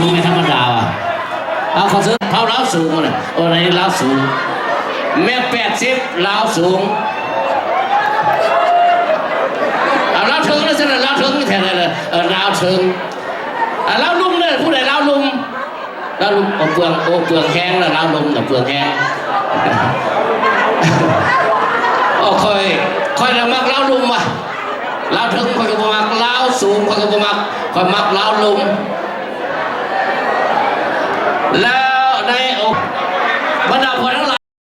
ບໍ່ແມ່ນທຳມະດາວ່າ ເອົາ ຂໍເຊີນເຜົ່າລາວສູງນະ. ໂອ້ ໃນລາວສູງ ແມັດແປດສິບ ລາວສູງ. ເອົາ ລາວເທິງນະຊັ້ນນະ ລາວເທິງແທ້ໆເລີຍ. ເອີ ລາວເທິງ. ເອົາ ລາວລຸ່ມເດີ ຜູ້ໃດລາວລຸ່ມ? ລາວລຸ່ມ. ໂອ້ ເປືອງ ໂອ້ ເປືອງແຮງລະ ລາວລຸ່ມນະ ເປືອງແຮງ. ໂອ້ ຂ້ອຍ ຂ້ອຍລະມັກລາວລຸ່ມວ່າ ລາວເທິງຂ້ອຍກໍບໍ່ມັກ ລາວສູງຂ້ອຍກໍບໍ່ມັກ ຂ້ອຍມັກລາວລຸ່ມ. ລາ